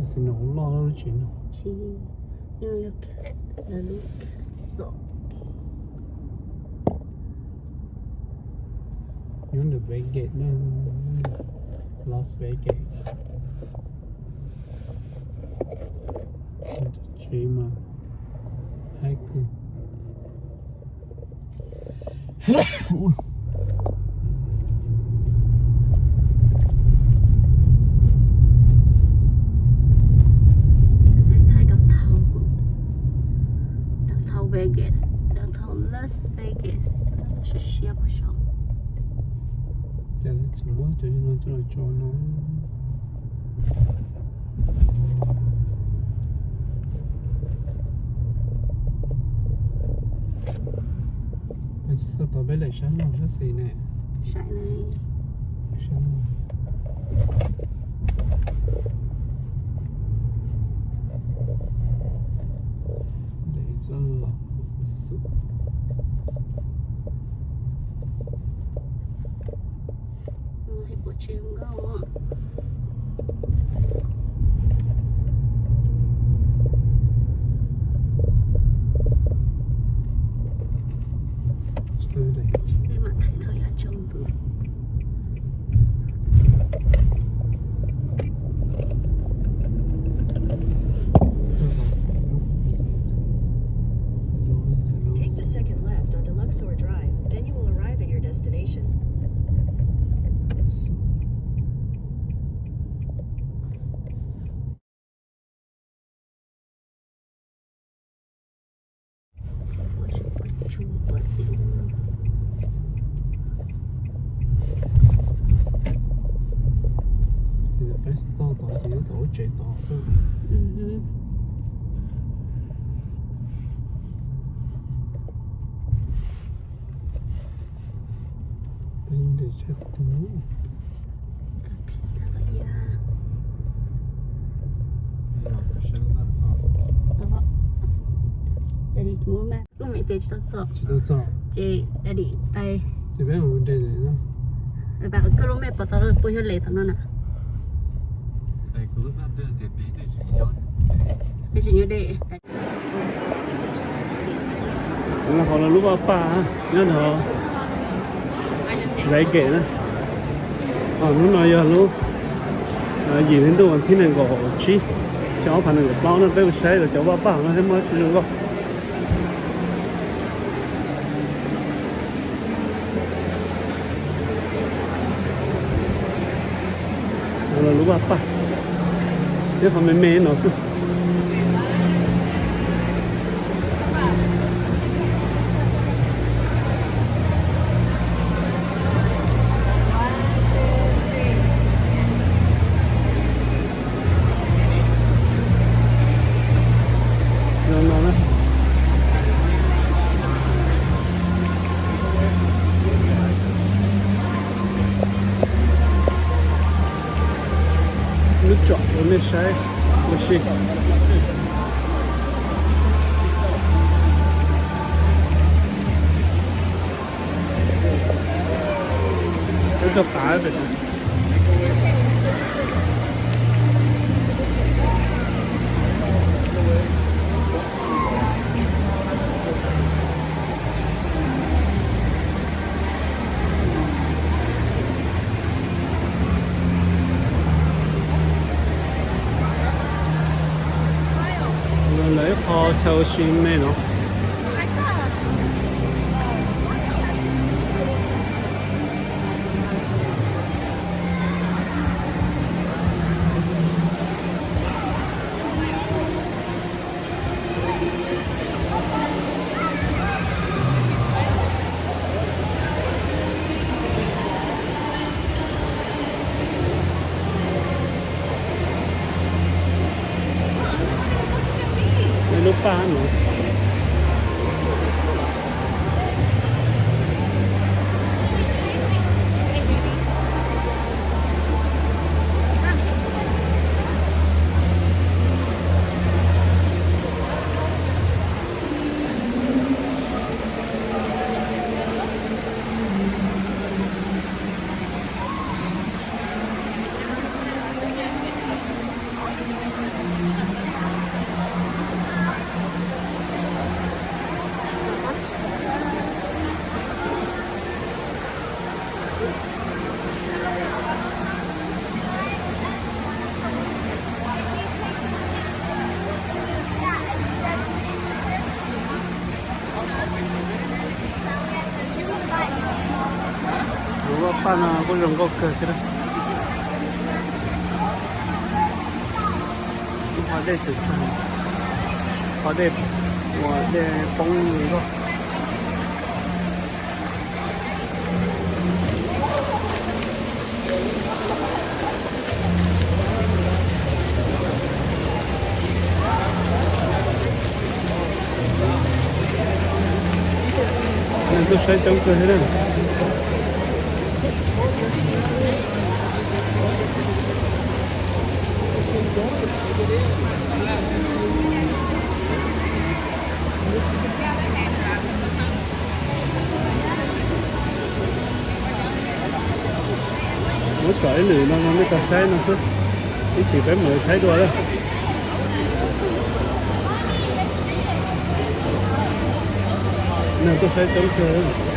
Casino loj lub tsev no. Tsis, no yog lawv lub castle. Nyob ntawm Vegas na, Las Vegas. Tsev mas haib kawg. Downtown Vegas, downtown Las Vegas, siab siab puag saud. Cas tsis muab cov no coj los tso no. Txog tau peb daim sab laug sab xis ne. Saib ne. Sab laug. Daim txoj los xum. Ua hais puas tseg nkauj. Peb mam thaij thaum yav tsaus ntuj. Take the second left onto Luxor Drive, then you will arrive at your destination. Ces peb toj tod ces nyob tom lub tsev tod xwb. Peb nres tsheb qhov twg? Lub mem tias tsis tau txog. Tsis tau txog. Ces daddy pais. Ces peb mus nres na. Pais koj lub mej pom tau puas yog les tom no na. Peb tsis nyob deb. Qhov no lub vaj paj nyob nrog Vegas na. Hnub no yog lub yim hli ntuj vas thib nees nkaum tsib, xyoo ob phav nees nkaum plaub no, peb mus saib los cov vaj paj no thiab muaj dab tsi zoo nkauj. Lub vaj paj thiab qhov me me no xwb. Lub tsom rau nej saib ua si. Wb koj pav pem. Lawv ib qho chaw ua si me no. Lub paj no. No kuj zoo nkauj kawg thiab. Lub qhov dej txawm tag, qhov dej uas dej poob li loj. Neeg tuaj saib coob kawg thiab na. Muab tsom ib lwm no no nej tau saib no xwb. Ib chim peb mam saib dua lawm. Neeg tuaj saib coob kawg.